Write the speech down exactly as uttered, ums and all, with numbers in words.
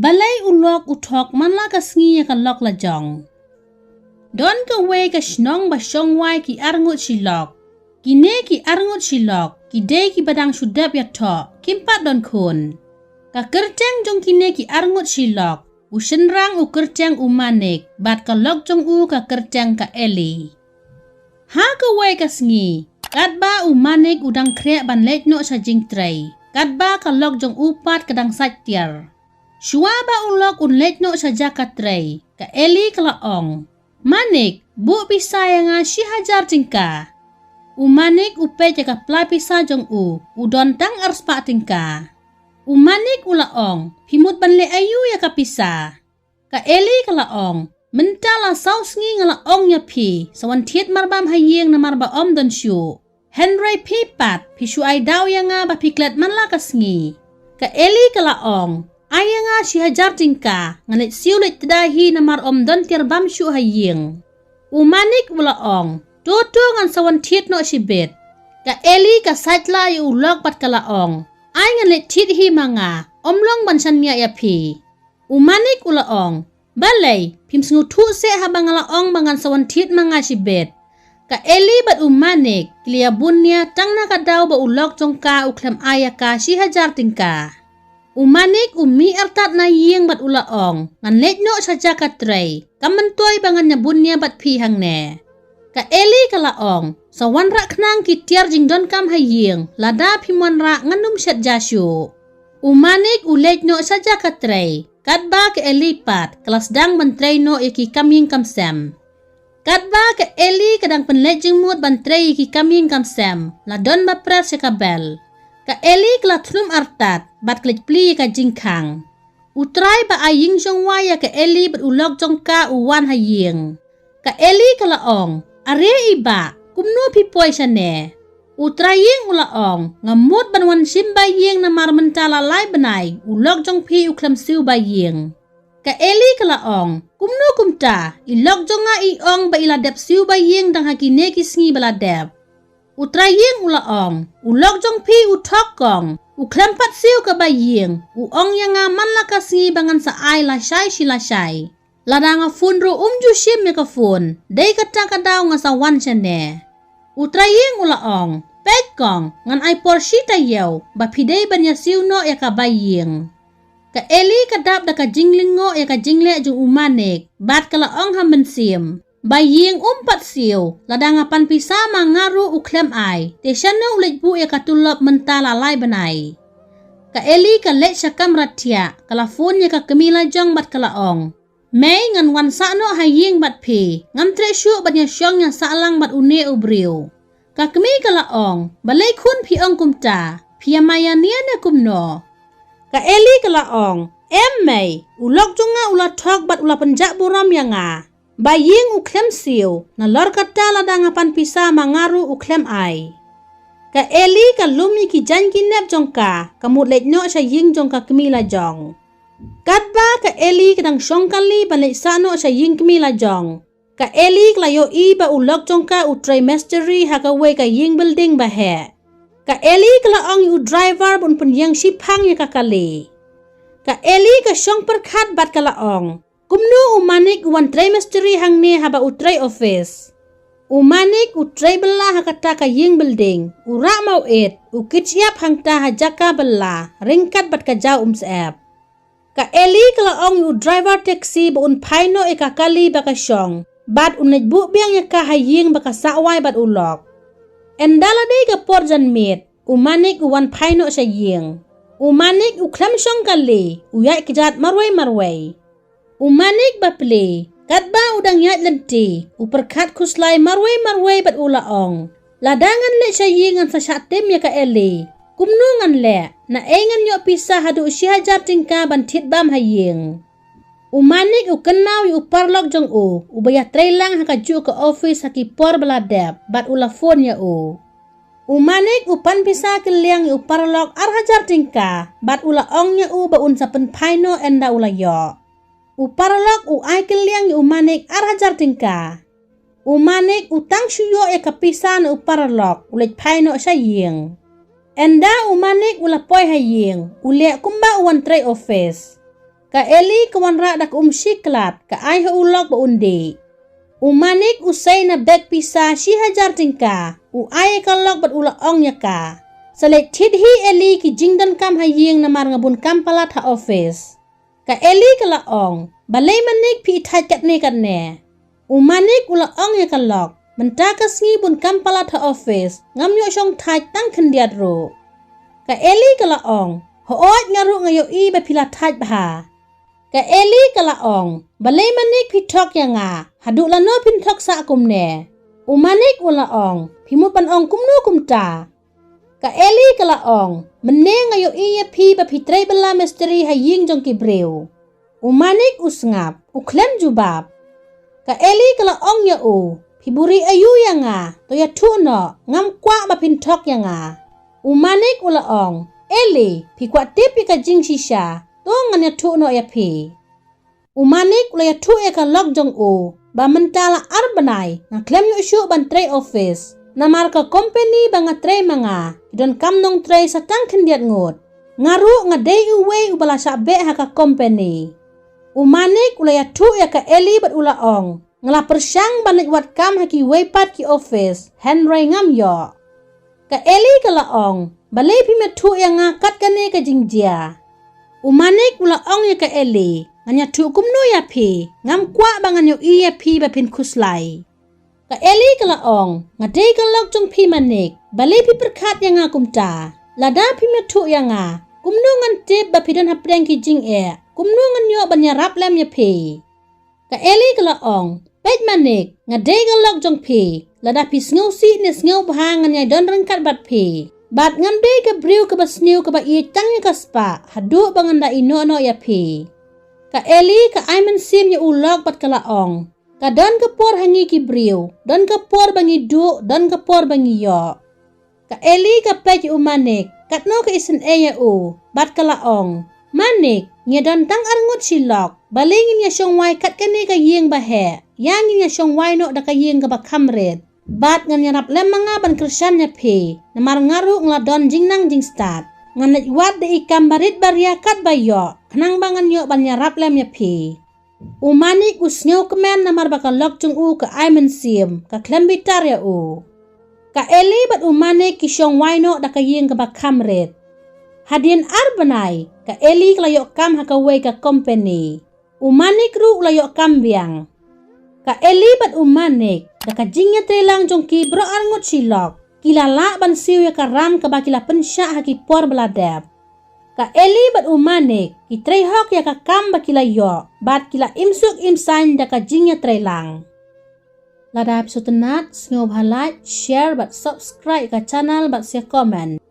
Balei u lok u thok man la ka sngi ïa ka lok la jong? Don kawei ka shnong ba shong wai ki arngut shi lok. Kine ki arngut shi lok ki dei kiba dang shu dep ïathoh, kim pat don khun. Ka kyrteng jong kine ki arngut shi lok, u shynrang u kyrteng u Manik, bad ka lok jong u ka kyrteng ka Eli. Ha kawei ka sngi, katba u Manik u dang khreh ban leit noh sha jingtrei, katba ka lok jong u pat ka dang sait tiar. Shuwa ba u lok un leit noh sha jaka trei, ka Eli ka la ong, "Manik, buh pisa ïa nga shi hajar tyngka." U Manik u peit ïa ka pla pisa jong u, u don tang arspah tyngka. U Manik u la ong, "Phi mut ban leh aïu ïa ka pisa?" Ka Eli ka la ong, "Mynta la saw sngi nga la ong ïa phi, sa wan thied marbam ha ïing namar ba ym don shuh. Hynrei phi pat, phi shu ai daw ïa nga ba phi klet man la ka sngi." Ka Eli ka la ong, "Ai ïa nga shi hajar tyngka, ngan leit siew leit tdai hi namar ym don tiar bam shuh ha ïing." U Manik u la ong, "To to, ngan sa wan thied noh shibit." Ka Eli ka sait la ïa u lok bad ka la ong, "Ai ngan leit thied hi ma nga, ym long ban shaniah ïa phi." U Manik u la ong, "Balei, phim sngewthuh seh haba nga la ong ba ngan sa wan thied ma nga shibit?" Ka Eli bad u Manik ki la ïa bun nia tang na ka daw ba u lok jong ka u khlem ai ïa ka shi hajar tyngka. U Manik u mih artat na ïing bad u la ong, "Ngan leit noh sha jaka trei, kam myntoi ba ngan ïa bun nia bad phi hangne." Ka Eli ka la ong, "Sa wanrah khnang ki tiar jingdonkam ha ïing, lada phim wanrah ngan ym shet ja shuh." U Manik u leit noh sha jaka trei, katba ka Eli pat ka la sdang ban trei noh ïa ki kam ïing kam sem. Katba ka Eli ka dang pynleit jingmut ban trei ïa ki kam ïing kam sem, la don ba press ïa ka bell. Ka Eli ka la thnum artat bad ka leit plie ïa ka jingkhang. U trai ba ai ïing shong wai ïa ka Eli bad u lok jong ka u wan ha ïing. Ka Eli ka la ong, "Are i bah, kumno phi poi shane?" U trai ïing u la ong, "Nga mut ban wan shim bai ïing namar mynta la lai bnai u lok jong phi u khlem siew bai ïing." Ka Eli ka la ong, "Kumno kumta, i lok jong nga i ong ba i la dep siew bai ïing dang ha kine ki sngi ba la dep." U trai ïing u la ong, "U lok jong phi u thok kong, u khlem pat siew ka bai ïing, u ong ïa nga man la ka sngi ba ngan sa ai lashai shi lashai. Lada nga phone ruh um ju shim ïa ka phone, dei kata ka daw nga sa wan shane." U trai ïing u la ong, "Peit kong, ngan ai por shi taïew ba phi dei ban ïa siew noh ïa ka bai ïing." Ka Eli ka dap da ka jinglyngngoh ïa ka jingleh jong u Manik, bad ka la ong ha mynsiem, "Bai ïing um pat siew, lada nga pan pisa ma nga ruh u khlem ai, te shano u leit buh ïa ka tulop mynta la lai bnai." Ka Eli ka leit sha kamra thiah, ka la phone ïa ka kmie la jong bad ka la ong, "Mei, ngan wan sah noh ha ïing bad phi, ngam treh shuh ban ïa shong ïa sah lang bad une u briew." Ka kmie ka la ong, "Balei khun phi ong kumta, phi ïa maya nia ne kumno?" Ka Eli ka la ong, "Em mei, u lok jong nga u la thok bad u la pynjah burom ïa nga. Bai ïing u khlem siew, nalor kata lada nga pan pisa ma nga ruh u khlem ai." Ka Eli ka lum ïa ki jaiñ ki nep jong ka, ka mut leit noh sha ïing jong ka kmie la jong. Katba ka Eli ka dang shong kali ban leit sah noh sha ïing kmie la jong, ka Eli ka la ïohi ba u lok jong ka u trei mistri ha kawei ka ïing building ba heh. Ka Eli ka la ong ïa u driver ba un pynïeng shiphang ïa ka kali. Ka Eli ka shong pyrkhat bad ka la ong, "Kumno u Manik u wan trei mistri hangne haba u trei office?" U Manik u trei bylla ha kata ka ïing building, u rah mawit, u kit shyiap hangta ha jaka bylla, ryngkat bad ka jaw umsyep. Ka Eli ka la ong ïa u driver taxi ba un phai noh ïa ka kali ba ka shong, bad un leit buh biang ïa ka ha ïing ba ka sah wai bad u lok. Ynda la dei ka por janmiet, u Manik u wan phai noh sha ïing. U Manik u khlem shong kali, u ïaid kjat marwei marwei. U Manik ba plie, katba u dang ïaid lynti, u pyrkhat khuslai marwei marwei bad u la ong, "Lada ngan leit sha ïing ngan sa shah tim ïa ka Eli. Kumno ngan leh, naei ngan ïoh pisa haduh shi hajar tyngka ban thied bam ha ïing." U Manik u kynmaw ïa u paralok jong u, uba ïatrei lang ha kajuh ka office ha ki por ba la dep, bad u la phone ïa u. U Manik u pan pisa kylliang ïa u paralok ar hajar tyngka, bad u la ong ïa u ba un sa pynphai noh ynda u la ïoh. U paralok u ai kylliang ïa u Manik ar hajar tyngka. U Manik u tang shu ïoh ïa ka pisa na u paralok, u leit phai noh sha ïing. Ynda u Manik u la poi ha ïing, u leh kumba u wan trei office. Ka Eli ka wanrah da ka um shi klat, ka ai ha u lok ba un dih. U Manik u sei na bek pisa shi hajar tyngka, u ai ïa ka lok bad u la ong ïa ka, sa leit thied hi Eli ki jingdonkam ha ïing namar nga bun kam palat ha office. Ka Eli ka la ong, balei Manik phi i thait katne katne? U Manik u la ong ïa ka lok, mynta ka sngi bun kam palat ha office, ngam ïoh shong thait tang khyndiat ruh. Ka Eli ka la ong, hooid nga ruh nga ïohi ba phi la thait bha. Ka Eli ka la ong, balei Manik phi thok ïa nga, haduh lano phin thok sah kumne? U Manik u la ong, phi mut ban ong kumno kumta? Ka Eli ka la ong, mynne nga ïohi ïa phi ba phi trei bylla mistri ha ïing jong ki briew. U Manik u sngap, u khlem jubab. Ka Eli ka la ong ïa u, phi buri aïu ïa nga, to ïathuh noh, ngam kwah ba phin thok ïa nga. U Manik u la ong, Eli, phi kwah tip ïa ka jingshisha, to ngan ïathuh noh ïa phi. U Manik u la ïathuh ïa ka lok jong u, ba mynta la ar bnai, nga khlem ïoh shuh ban trei office. Namar ka company ba nga trei ma nga, ki donkam nongtrei sa tang khyndiat ngut. Nga ruh nga dei uwei uba la shah beh ha ka company. U Manik u la ïathuh ïa ka Eli bad u la ong, nga la pyrshang ban leit wad kam ha kiwei pat ki office, hynrei ngam ïoh. Ka Eli ka la ong, balei phim ïathuh ïa nga kat kane ka jingjia? U Manik u la ong ïa ka Eli, ngan ïathuh kumno ïa phi, ngam kwah ba ngan ïohi ïa phi ba phin khuslai. Ka Eli ka la ong, nga dei ka lok jong phi Manik, balei phi pyrkhat ïa nga kumta? Lada phim ïathuh ïa nga, kumno ngan tip ba phi don hapdeng ki jingeh, kumno ngan ïoh ban ïarap lem ïa phi? Ka Eli ka la ong, peit Manik, nga dei ka lok jong phi, lada phi sngewsih ne sngewbha ngan ïai don ryngkat bad phi. Bad ngam dei ka briew kaba sniew kaba ïeit tang ïa ka spah, haduh ba ngan da ïehnoh noh ïa phi. Ka Eli ka ai mynsiem ïa u lok bad ka la ong, ka don ka por ha ngi ki briew, don ka por ba ngi duh, don ka por ba ngi ïoh. Ka Eli ka peit ïa u Manik, katno ka isynei ïa u, bad ka la ong, Manik, ngi don tang arngut shi lok, balei ngin ïa shong wai kat kane ka ïing ba heh, ïa ngin ïa shong wai noh da ka ïing kaba kham rit. Bad ngan ïarap lem ma nga ban kyrshan ïa phi, namar nga ruh nga la don jingnang jingstad. Ngan leit wad da i kam barit baria kat ba ïoh, khnang ba ngan ïoh ban ïarap lem ïa phi. U Manik u sngewkmen namar ba ka lok jong u ka ai mynsiem, ka khlem bitar ïa u. Ka Eli bad u Manik ki shong wai noh da ka ïing kaba kham rit. Hadien ar bnai, ka Eli ka la ïoh kam ha kawei ka company. U Manik ruh u la ïoh kam biang. Ka Eli bad u Manik, da ka jingïatreilang jong ki baroh arngut shi lok, ki la lah ban siew ïa ka ram kaba ki la pynshah ha ki por ba la dep. Ka Eli bad u Manik, ki trei hok ïa ka kam ba ki la ïoh, bad ki la im suk im saiñ da ka jingïatreilang. Lada phi sngewtynnat, sngewbha like, share bad subscribe ka channel bad sa comment.